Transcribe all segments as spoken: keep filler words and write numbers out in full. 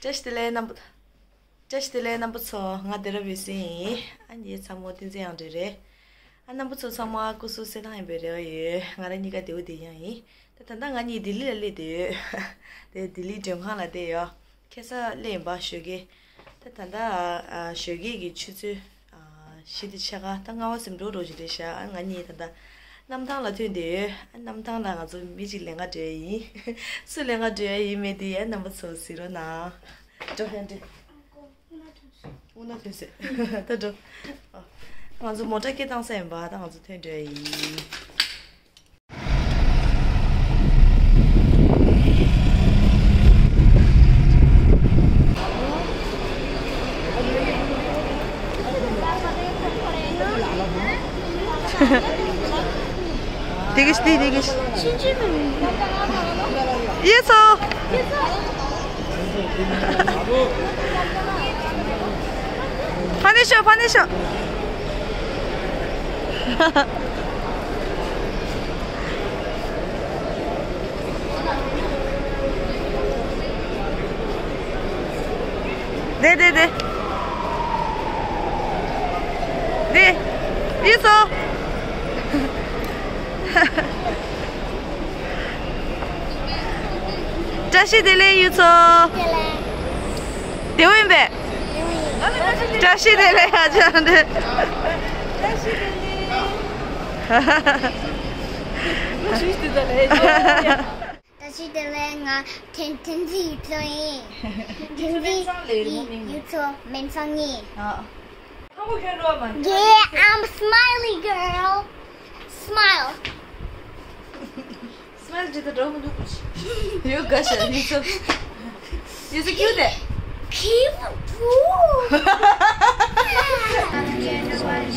བཀྲ་ཤིས་བདེ་ལེགས་རྣམ་པ། བཀྲ་ཤིས་བདེ་ལེགས་རྣམ་པ་ཚོ། ང་སྡེ་ར་བུས་སིན་ཡིན། ཨ་ནི་ཚ་མོ་བསྟན་འཛིན་དབྱངས་སྒྲོན་རེད། ཨ། རྣམ་པ་ཚོ་ཚང་མ་སྐུ་གཟུགས་གསལ་ཐང་ཡིན་པའི་རེ་བ་ཡོད། ང་རང་གཉིས་ཀ་བདེ་པོ་བདེ་ཡག་ཡིན། ད་ད་ལྟ་ང་གཉིས་ལྡི་ལི་ལ་སླེབས་བསྡད་ཡོད། དེ་ལྡི་ལིའི་མགྲོན་ཁང་ལ་བསྡད་ཡོད། ཁ་སང་སླེབས་ཡིན་པ་ཞོགས་ཀས། ད་ད་ལྟ་ཨ་ཞོགས་ཀས་ཀྱི་ཆུ་ཚོད་ཨ་བཞི་དང་ཕྱེད་ཀ། ད་ལྔ་པ་ཟིན་འགྲོ་འགྲོ་བཞིན་རེད་ཤག་ཨ། ང་གཉིས་ད་ལྟ་གནམ་ཐང་ལ་ཐོན་བསྡད་ཡོད། ཨ། གནམ་ཐང་ལ་ང་ཚོ་མི་གཅིག་ལེན་ག་འགྲོ་ཡ་ཡིན། སུ་ལེན་ག་འགྲོ་ཡ་ཡིན་མིན་དེ་ཨ་རྣམ་པ་ཚོ་གཟིགས་རོགས་གནང་། འགྲོ། ཡང་འགྲོ། དབུ་ན་ཐོན་སྲིད། ད་འགྲོ། ཨ། ང་ཚོ་མོ་ཊ་སྐད་བཏང་ས་ཡིན་པ། ད་ང་ཚོ་ཐོན་འགྲོ་ཡ་ཡིན། འདི་གིས་འདི་འདི་གིས། ཡེ་སོ། ཕ་ནས་ཤོག་ཕ་ནས་ཤོག་དེ་དེ་དེ། དེ། ཡུལ་ཚོ། བཀྲ་ཤིས་བདེ་ལེགས་ཡུལ་ཚོ། བདེ་ལེགས། བདེ་པོ་ཡིན་པས། བདེ་པོ་ཡིན། བཀྲ་ཤིས་བདེ་ལེགས། ཡ་ཅང་འདི། བཀྲ་ཤིས་བདེ་ལེགས། བཀྲ་ཤིས་བདེ་ལེགས། བཀྲ་ཤིས་བདེ་ལེགས། ང་ཐན་ཐན་ཙི་ཡུལ་ཚོ་ཡིན། ཐན་ཙི་ཡུལ་ཚོ་སྨན་ཚང་ཡིན། ཨ། Yeah, I'm a smiley girl. Smile. སྨན་ཅི་ད་འགྲོ་མི་འདུག་ཡོད་དགའ་ཤ་ཡིན་ཚོ། ཡོད་ཚོ་ཁྱིའུ་དེ། ཁྱིའུ་བུ། དབྱངས་སྒྲོན།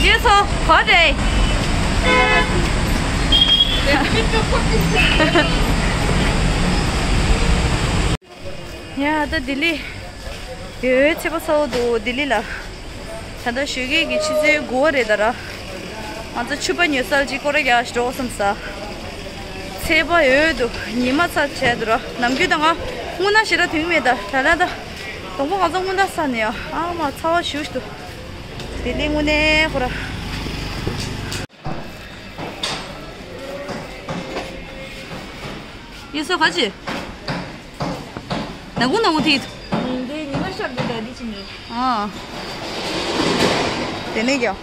ཡུལ་ཚོ་ག་རེ། ཡ་ད་ལྡི་ལི། ཡོད་ཚད་པ་ཚ་བོ་འདུག་ལྡི་ལི་ལ། ད་ལྟ་ཞོགས་ཀས་ཀྱི་ཆུ་ཚོད་དགུ་པ་རེད་ད་ར། ང་ཚོ་ཕྱུ་པ་ཉོ་སར་ཅིག་སྐོར་ར་རྒྱག་ཞིག་འགྲོ་བསམ་ས། ཚད་པ་ཡོད་འདུག་ཉི་མ་ཚ་བྱས་འདུག་ར། ནམ་རྒྱུན་ད་ང་སྔོན་ན་ཞེ་དྲག་དུས་མེད་ད། ད་ལ་ད། དང་པོ་ང་ཚོ་སྔོན་ད་ས་ནས་ཡ་ཨ་མ་ཚ་བ་ཞུ་ཞིག་འདུག་ལྡི་ལི་དངོས་གནས་ཁོ་ར། ཡེ་སོ་ག་ཅི། ནག་ཁུང་ནག་ཁུང་ཐིག་ཨ། དེ་ནས་ཀྱང་།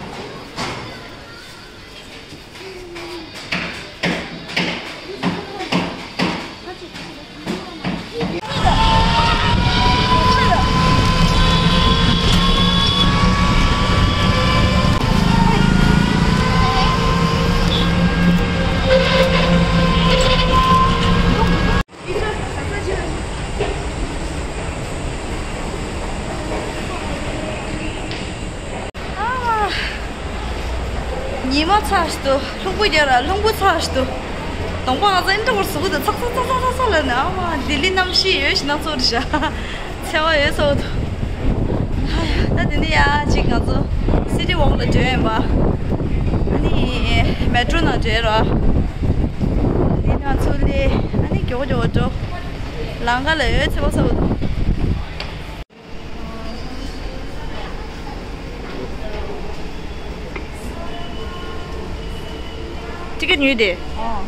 ཉི་མ་ཚ་ཞིག་འདུག་ལྷུང་པོ་རྒྱག་ར་ལྷུང་པོ་ཚ་ཞིག་འདུག་གདོང་པ་ང་ཚོ་ཨེ་འདྲ་བོར་ཟུག་གི་འདུག་ཚག་ཚག་ཚག་ལབ་ནས། ཨ་མ་ལྡི་ལི་གནམ་གཤིས་ཡོད་ཞིག་སྣ་ཚོགས་རེད་ཤག་ཚ་བ་ཡོད་ཚ་བོ་འདུག་ཨ་ཡ། ད་དེ་ནས་ཡ་ཅིག་ང་ཚོ་སི་ཊི་ཝོག་ལ་འགྲོ་ཡིན་པ། ཨ་ནི་མེ་ཊོ་ནང་འགྲོ་ཡ་ར། དེ་ནས་ང་ཚོ་ལས་ཨ་ནི་མགྱོགས་མགྱོགས་འགྲོ། ལམ་ཁ་ལ་ཡོད་ཚ་བ་ཚ་བོ་འདུག་ཊི་ཀེ་ཊི་ཉོས་ཏེ། ཨ།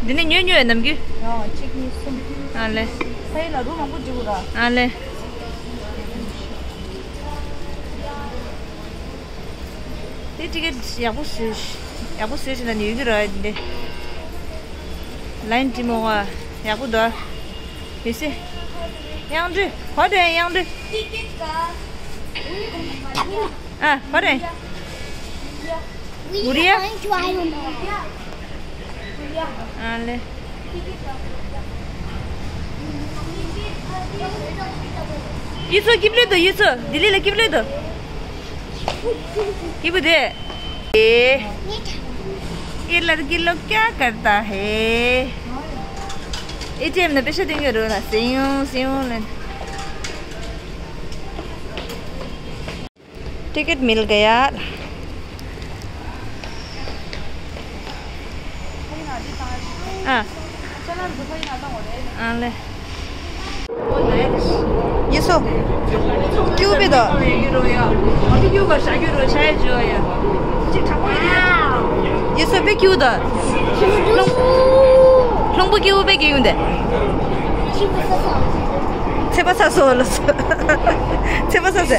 འདི་ནས་ཉོས་ཉོས་ནམ་རྒྱུན། ཨ། གཅིག་གཉིས་གསུམ། ཨ་ལེ། ཕ་ཡི་ལ་རུ་མང་པོ་འཇུག་ར། ཨ་ལེ། དེ་ཊི་ཀེ་ཊི་ཡག་པོ་བཟོས། ཡག་པོ་བཟོས་ཞིག་ན་ནི་ཡོད་ཀྱི་ར་འདི། ལའིན་ཊི་མོ་བ་ཡག་པོ་འདུག་ཡོད་སྲིད། དབྱངས་སྒྲོན། ག་དེ་དབྱངས་སྒྲོན། ཨ། ག་དེ། ཨུ་རི་ཡ། ཨ་ལེ། ཡུལ་ཚོ་སྐྱིབས་ལོས་དོ། ཡུལ་ཚོ་ལྡི་ལི་ལ་སྐྱིབས་ལོས་དོ། སྐྱིབས་པོ་དེ། ཨེ། ये लड़की लोग क्या करता है? एटीएम में पैसे देंगे, रोना सियों सियों। टिकट मिल गया। हाँ। हाँ, ले। ཡིན་སོ། ཀྱུ་པེ་དོ། ཡིན་སོ་པེ་ཀྱུ་དོ། ལྷུང་། ལྷུང་པོ་ཀྱུ་པེ་ཀྱུ་ཡོང་དེ། ཚེ་པ་ཚ་སོ་ལ་སོ། ཚེ་པ་ཚ་སེ།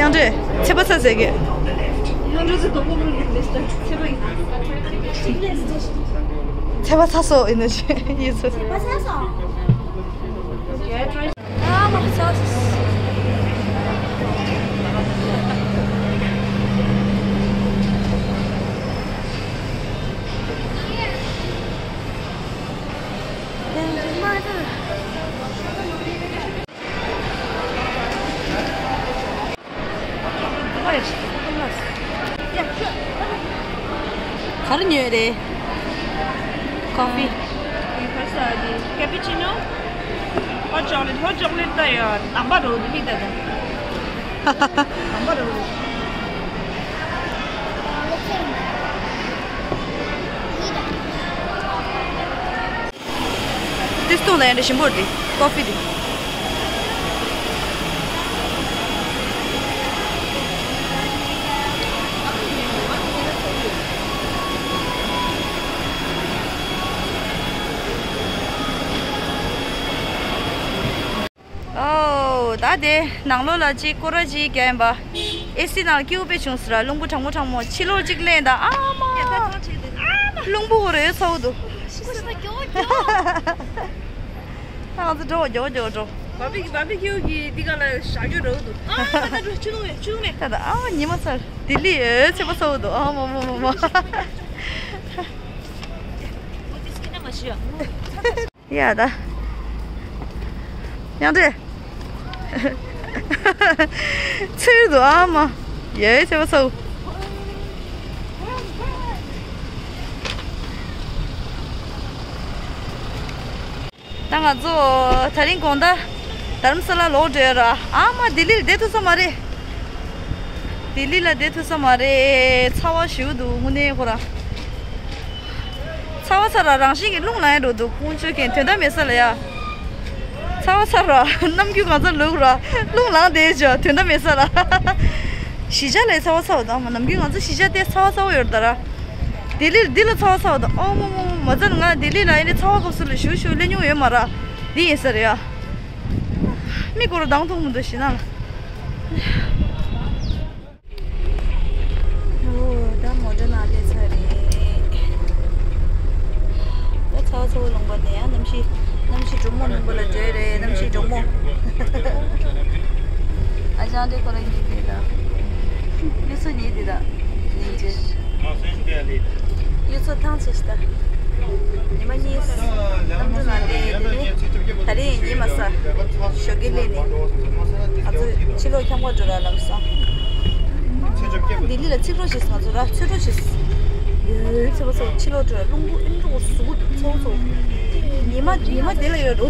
ཡང་འདྲེ། ཚེ་པ་ཚ་སེ་གི། ཚེ་པ་ཚ་སོ་ཡིན་ནོ་ཞེས་ཡིན་སོ། ག་རེ་ཉོས་རེད། ཀོ་ཕི། ཀེ་པི་ཆི་ནོ། ཧོ་ཅོག་ལེ་ཊི། ཧོ་ཅོག་ལེ་ཊི་ད་ཡ་དམ་པ་རོ་འདི་མི་ད་ད། དམ་པ་རོ། ཏིས་ཏུང་ལ་ཡང་འདྲ་ཞིམ་པོ་རེད། ཀོ་ཕི་དེ། ཨོ། ད་དེ་ནང་ལོགས་ལ་ཅིག་སྐོར་ར་ཅིག་རྒྱག་ཡིན་པ། ཨེ་སི་ནང་ལ་སྐྱིད་པོ་དཔེ་བྱུང་ཟེར་ར། རླུང་བུ་གྲང་མོ་གྲང་མོ། ཕྱི་ལོགས་ཅིག་གླེང་དང་། ཨ་མ། རླུང་བུ་འོ་རེ་ཚ་བོ་འདུག་ཨ་ང་ཚོ་འགྲོ་འགྲོ་འགྲོ་འགྲོ། བ་བི་བ་བི་ཁྱུ་གི་འདི་ག་ལ་ཞག་རྒྱུ་རོ་འདུག་ཨ་ད་འགྲོ། ཆུ་ནང་ཡོད། ཆུ་ནང་ཡོད། ད་ད་ཨ་ཉི་མ་ཚར། ལྡི་ལི་ཨེ་ཚེ་པ་ཚ་བོ་འདུག་ཨ་མ་མ་མ་མ། མོ་ཏིས་ཀི་ན་མ་ཤི་ཡ། ཡ་ད། ཡང་དེ། ཚེ་རུ་དུ་ཨ་མ། ཡེ་ཚེ་བ་ཚའུ། ད་ང་ཚོ་དེ་རིང་དགོང་དག་དྷ་རམ་ས་ལ་ལོག་འགྲོ་ཡ་ར། ཨ་མ་ལྡི་ལི་ལ་བསྡད་ཐུབ་ས་མ་རེད། ལྡི་ལི་ལ་བསྡད་ཐུབ་ས་མ་རེད། ཚ་བ་ཞེ་པོ་འདུག་དངོས་གནས་ཁོ་རང་། ཚ་བ་ཚ་ར་རང་བཞིན་གྱིས་རླུང་ལངས་ཡ་འགྲོ་འདུག་ཁོང་ཚོས་ཀྱང་དོན་དག་མེད་ས་ལ་ཡ། ཚ་བ་ཚ་ར་ནམ་རྒྱུན་ང་ཚོ་ལུག་ར་རླུང་ལངས་བསྡད་ཅོ། དོན་དག་མེད་ས་ལ། གཞིས་ཆགས་ལ་ཚ་བ་ཚ་བ་དང་། ནམ་རྒྱུན་ང་ཚོ་གཞིས་ཆགས་དེ་ཚ་བ་ཚ་བོ་ཡོད་རེད་ད་ར། ལྡི་ལི་འདི་ལ་ཚ་བ་ཚ་བ་དང་། ཨོ་མོ་མོ་མོ། མ་ཚད་ང་ལྡི་ལི་ལ་ཡིན་ནའི་ཚ་བ་སྐབས་སུ་ལ་ཞུ་ཞུ་སླེབས་མྱོང་ཡོད་མ་ར། འདི་ཡིན་ས་རེད་ཡ། མི་སྐོར་གདངས་མཐོང་མི་འདུག་ཞེ་ན་ལ། ཨོ། ད་མོ་ཊ་ནང་སླེབས་ཚར་རེད། ད་ཚ་བ་ཚ་བོ་ལུང་པ་དེ་ཡང་གནམ་གཤིས། གནམ་གཤིས་གྲང་མོ་ལུང་པ་ལ་འགྲོ་ཡི་རེད། གནམ་གཤིས་གྲང་མོ། ཨ་ཅང་དེ་ཁོ་རང་ཉིད་དེ་ད། གཡུ་མཚོ་ཉིད་དེ་ད། ཉིན་བྱེད། གཡུ་མཚོ་ཐང་ཆད་ཤི་ད། ཉི་མ་གཉིས། གནམ་གྲུ་ནང་སླེབས། དེ་ནས་ད་རིང་ཉི་མ་གསལ། ཞོགས་ཀས་སླེབས་ནས། ང་ཚོ་ཕྱི་ལོགས་འཁྱམ་པར་འགྲོ་ར་ལབ་སོང་། ལྡི་ལི་ལ་ཚིག་འགྲོ་བྱེད་སོང་། ང་ཚོ་ར་ཚོད་འགྲོ་བྱེད། ཡོད་ཚེ་བ་ཚོ་ཕྱི་ལོགས་འགྲོ་ར་རླུང་བུ་ཨེ་འགྲོ་ཟུག་གུ་འདུག་ཚེ་བ་ཚོ། ཉི་མ་ཉི་མ་དེ་ལ་ཡོད་འགྲོ་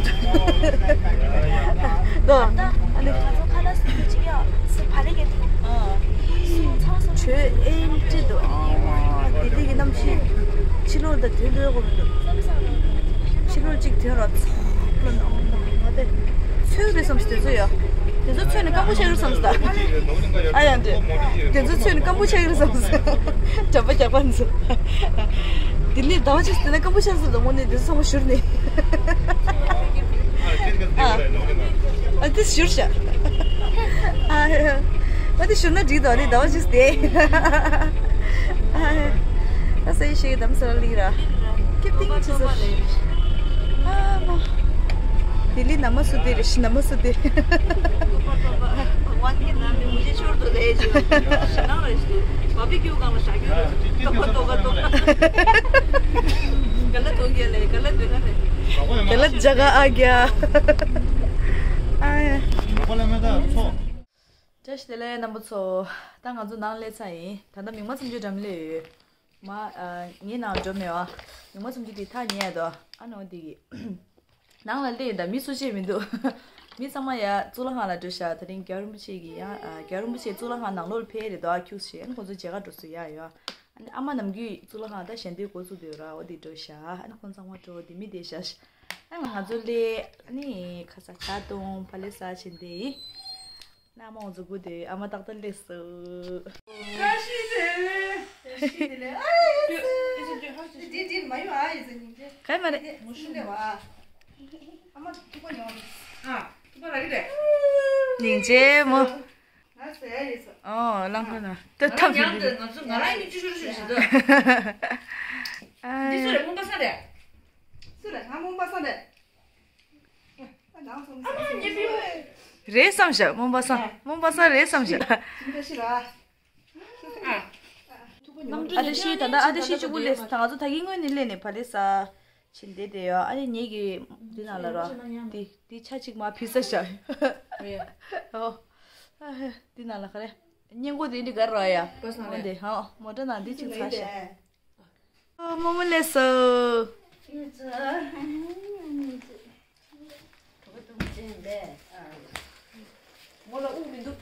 འདུག་ཨ་ནི། ཁྱོད་ཨེ་འདྲི་འདུག་ཨ་མ། ལྡི་ལི་གི་གནམ་གཤིས། ཕྱི་ལོགས་ད་དུས་འདོད་གོ་མི་འདུག་ཕྱི་ལོགས་གཅིག་ཐོན་ར་ཚ་ལ་ནང་ནང་མ་དེ། ཚོད་རེད་བསམ་སོང་། དེ་ཚོ་ཡ། དེ་ཚོ་ཚོད་ནི་སྐམ་པོ་ཆགས་ཀྱི་རེད་བསམ་སོང་། ཨ་ཡ་འདི། དེ་ཚོ་ཚོད་ནི་སྐམ་པོ་ཆགས་ཀྱི་རེད་བསམ་སོང་། དྲན་པ་རྒྱག་པ་ནི་ཚོ། ལྡི་ལི་ཟླ་བ་གཅིག་དེ་ན་སྐམ་པོ་ཆགས་སོང་། དངོས་གནས་དེ་ཚོ་ཚང་མ་བཞུར་ནས། ཨ། ཨ་དེ་བཞུར་ཤག་ཨ་ཡ། ཨ་དེ་བཞུར་ན་འགྲིག་འདུག་ཨ་ནི་ཟླ་བ་གཅིག་དེ། ཨ་ཡ། ད་ས་ཡི་ཞིག་གདམ་ས་ལ་ལིག་ར། ཀེབ་ཏིང་ཆི་ཟེར། ཨ་མ། ལྡི་ལི་ན་མ་སུ་དེ་རེ་ཤི་ན་མ་སུ་དེ། गलत जगह आ गया। ཨ་ཡ། བཀྲ་ཤིས་བདེ་ལེགས་རྣམ་པ་ཚོ། ད་ང་ཚོ་ནང་སླེབས་ཚར་ཡིན། ད་ལྟ་མིག་དམར་ཚེམ་ཅུ་འགྲམ་སླེབས་ཡོད། མ་ཨ། ངའི་ནང་འགྲོ་མེད་བ། མིག་དམར་ཚེམ་ཅུ་དེ་ཐག་ཉེ་ཡ་དོ། ཨ་ནོ་དེ་གི་ནང་ལ་སླེབས་ཡིན། ད་མི་སུ་གཅིག་མི་འདུག་མི་ཚང་མ་ཡ་གཙུག་ལག་ཁང་ལ་འགྲོ་ཤག་དེ་རིང་རྒྱལ་བ་རིན་པོ་ཆེ་གི་ཡ་ཨ། རྒྱལ་བ་རིན་པོ་ཆེ་གཙུག་ལག་ཁང་ནང་ལོགས་ལ་ཕེབས་རེད་དོ། ཨ་ཁྱུག་ཞེས་ཨ་ནི་ཁོང་ཚོ་མཇལ་ཁ་འགྲོ་སུ་ཡ་ཡོད། ཨ་ནི་ཨ་མ་ནམ་རྒྱུན་གཙུག་ལག་ཁང་ད་ཞལ་འདོན་འགོ་བཙུགས་བསྡད་ཡོད་ར། འོ་དེ་འགྲོ་ཤག་ཨ་ནི་ཁོང་ཚང་མ་འགྲོ་དེ་མི་བསྡད་ཤག་ཨ་ང་ཚོ་སླེབས། ཨ་ནི་ཁ་ས་ཁ་གཏོང་ཕ་ལེ་ས་ཕྱིན་ཏེ། ན་མོ་མཛུ་གུ་དེ་ཨ་མ་ཏག་ཏག་སླེབས་སོང་། བཀྲ་ཤིས་བདེ་ལེགས། བཀྲ་ཤིས་བདེ་ལེགས། ཨ་ཡེ་སི། དེ་དེ་མ་ཡོང་། ཨ་ཡེ་སི་སྙིང་རྗེ། ག་མ་རེད། དེ་མོ་ཤུ་ལེ་བ། ཨ་མ་ཐུག་པ་ཡོང་། ཨ་ཐུག་པ་ར་གི་རེད། སྙིང་རྗེ་མོ། ང་ཟེར་ཡ་ཡེ་སི། ཨོ་ལང་ཁ་ན་ཏོ་ཐབ་ཡང་དེ་ང་ཚོ་ང་རང་ཡིན་ཅི་ཤུ་ཤུ་ཞིག་དོ། འདི་སུ་རེད། རྨོངས་པ་སངས་རེད། སུ་རེད། ང་རྨོངས་པ་སངས་རེད། རེད་བསམ་བཞག་རྨོངས་པ་སངས། རྨོངས་པ་སངས་རེད་བསམ་བཞག་ཨ་ཏི་ཤི། ད་ལྟ་ཨ་ཏི་ཤི་གཅིག་པུ་སླེབས། ད་ང་ཚོ་ད་གིན་སྔོན་ནས་སླེབས་ནས་ཕ་ལེ་ས་ཕྱིན་བསྡད་དེ་ཡོད། ཨ་ནི་ངེད་ཀྱི་འདི་ནང་ལ་ར་འདི་འདི་ཆ་གཅིག་མ་ཕི་ས་བཞག་ཨོ། ཨ་འདི་ནང་ལ་ག་རེ་སྙན་གོ་དེ་འདི་ག་ར་ཡ། ཨོ་འདི་ཧ་མོ་ཊ་ནང་འདི་གཅིག་ཚ་བཞག་རྨོ་མོ་སླེབས་སོང་། ཡུ་ཚོ། གྲོད་ཁོག་ཐུག་ཅན་པས། མོ་ལ་དབུགས་མི་འདུག་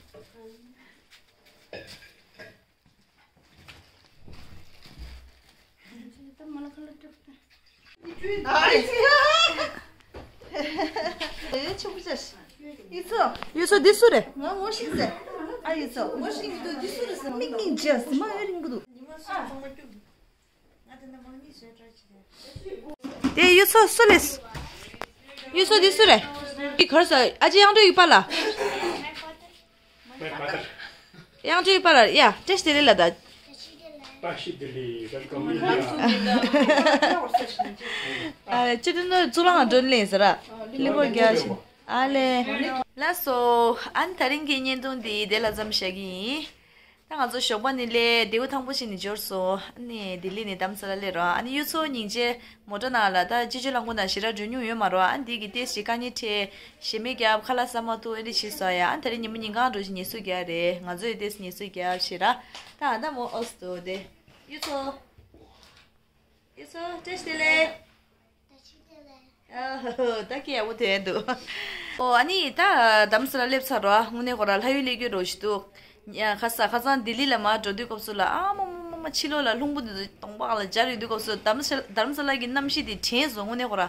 ཨེ་ཆུ་བུ་ཅ། ཡུ་ཚོ། ཡུ་ཚོ་འདི་སུ་རེད། ང་ངོ་ཤེས་ཟེར། ཨ་ཡུ་ཚོ། ངོ་ཤེས་ཀྱི་འདུག་འདི་སུ་རེད་ཟེར། མིག་གཉིས་འཇའ་ཟེར་མ་ཨེ་རིང་གི་འདུག་དེ་ཡུ་ཚོ་སུ་ལས། ཡུ་ཚོ་འདི་སུ་རེད། འདི་གར་ས་ཨ་ཅེ་ཡང་འདྲ་ཡི་པ་ལ། ཡང་འདྲ་ཡི་པ་ལ་ཡ་བཀྲ་ཤིས་བདེ་ལེགས་ལ་ད། བཀྲ་ཤིས་བདེ་ལེགས་ཀ་ཀ་མི་ལ། ཨ་ཅེ་དེ་ནོ་གཙུག་ལག་ཁང་འགྲོ་ལེན་ཟེར་ར། ལི་བོ་རྒྱ་ཞིག་ཨ་ལེ། ལགས་སོ། ཨ་ནི་ད་རིང་གི་བརྙན་ཐུང་འདི་དེ་ལ་མཚམས་བཞག་གི་ཡིན། ད་ང་ཚོ་ཞོགས་པ་ནས་སླེབས། ལྡེའུ་ཐང་པོ་ཞིག་ནས་འབྱོར་སོང་། ཨ་ནི་ལྡི་ལི་ནས་རྡ་རམ་ས་ལ་སླེབས་རོགས། ཨ་ནི་ཡུ་ཚོ་སྙིང་རྗེ་མོ་ཊ་ནང་ལ་ད་སྤྱི་སྤྱོད་རླངས་འཁོར་ནང་ཞེ་དྲག་འགྲོ་མྱོང་ཡོད་མ་རེད། ཨ་ནི་འདི་གི་ཏོག་ཙམ་དཀའ་ངལ་འཕྲད། ཞེ་མེད་རྒྱབ། ཁ་ལག་ཟ་མ་ཐུབ། ཨེ་འདྲ་བྱས་སོང་ཡ། ཨ་ནི་ད་རིང་ཉིན་མོ་ཉིན་གང་འགྲོ་ཞིག་ངལ་གསོ་རྒྱག་རེད། ང་ཚོ་ཡི་ཏོག་ཙམ་ངལ་གསོ་རྒྱབ་ཞེ་དྲག་ད་ད་མོ་ཨོ་སྟོ་དེ་ཡུ་ཚོ། ཡུ་ཚོ་བཀྲ་ཤིས་བདེ་ལེགས། ཨོ་ད་སྐད་ཡག་པོ་ཐོན་འདུག་ཨོ་ཨ་ནི་ད་རྡ་རམ་ས་ལ་སླེབས་ཚར་རོ། དངོས་གནས་ཁོ་ར་ལྷ་ཡུལ་སླེབས་རྒྱུ་རོ་ཞིག་འདུག་ཡ་ཁ་ས་ཁ་སང་ལྡི་ལི་ལ་མར་འགྲོ་དུས་སྐབས་སུ་ལ་ཨ་མ་མ་མ་མ་ཕྱི་ལོགས་ལ་རླུང་བུ་འདི་ཚོ་གདོང་པགས་ལ་འབྱར་ཡོང་དུས་སྐབས་སུ་རྡ་རམ་ས་རྡ་རམ་ས་ལ་གི་གནམ་གཤིས་དེ་དྲན་སོང་། དངོས་གནས་ཁོ་ར།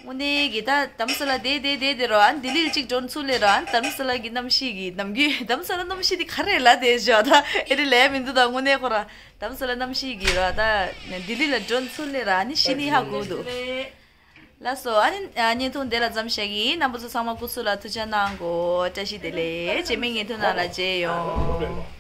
དངོས་གནས་ཀྱི་ད་རྡ་རམ་ས་ལ་བསྡད་བསྡད་བསྡད་བསྡད་རོ། ཨ་ནི་ལྡི་ལི་ལ་གཅིག་འགྲོ་ཚུར་སླེབས་རོ། ཨ་ནི་རྡ་རམ་ས་ལ་གི་གནམ་གཤིས་ཀྱི་ནམ་རྒྱུན་རྡ་རམ་ས་ལ་གནམ་གཤིས་དེ་ག་རེ་ལ་དེ་བཞག་ད་ཨེ་རེ་ལས་མི་འདུག་ད་དངོས་གནས་ཁོ་ར་རྡ་རམ་ས་ལ་གནམ་གཤིས་ཀྱི་རོ། ད་ལྡི་ལི་ལ་འགྲོ་ཚུར་སླེབས་ར། ཨ་ནི་ཤི་ནི་ཧ་གོ་འདུག་ལགས་སོ། ཨ་ནི་བརྙན་ཐུང་དེ་ལ་མཚམས་བཞག་གི་ཡིན། རྣམ་པ་ཚོ་ཚང་མ་སྐུ་གཟུགས་ལ་ཐུགས་ཅག་གནང་གོ། བཀྲ་ཤིས་བདེ་ལེགས། རྗེས་མའི་བརྙན་ཐུང་ནང་ལ་མཇལ་ཡོང་།